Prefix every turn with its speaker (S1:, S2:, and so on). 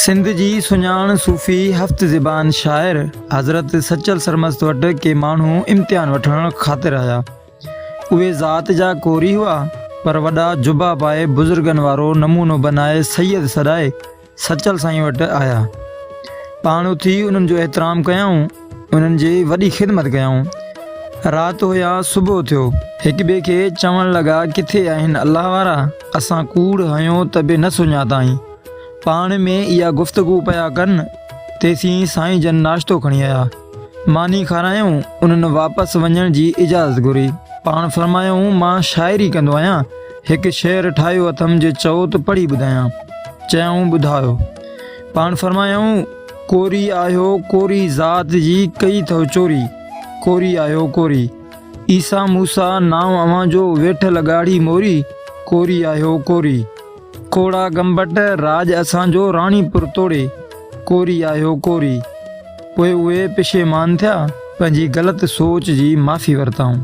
S1: سنڌ جي سڃاڻ صوفي هفت زبان شاعر حضرت سچل سرمست وٽ ڪي ماڻهو امتحان وٺڻ خاطر آيا. اهي ذات جا ڪوري هئا، پر وڏا جبا پائي بزرگن وارو نمونو بنائي سيد سڏائي سچل سائين وٽ آيا. پاڻ اٿي انهن جو احترام ڪيائون، انهن جي وڏي خدمت ڪيائون. رات هيا صبح ٿيو. هڪ ٻئي کي چوڻ لڳا ڪٿي آهن الله وارا، اسان ڪوڙ هنيو ته به نه سڃاتائين. پاڻ ۾ اها گفتگو پيا ڪن، تيسين سائين جن ناشتو کڻي آيا. ماني کارايائون، انهن واپس وڃڻ جي اجازت گهري. پاڻ فرمايائون مان شاعري ڪندو آهيان، هڪ شعر ٺاهيو اٿم جي چئو ته پڙهي ٻڌايان. چيائون ٻڌايو. پاڻ فرمايائون ڪوري آهيو ڪوري ذات جي ڪئي اٿو چوري، ڪوري آهيو ڪوري. عيسيٰ موسيٰ نانء اوهان جو ويٺل ڳاڙهي موري، ڪوري آهيو ڪوري. کوڙا گنبٽ راڄ اسان جو راڻيپور توڙي، ڪوري آهيو ڪوري. پوء اهي پشيمان ٿيا، پنهنجي غلط سوچ جي معافي ورتائون.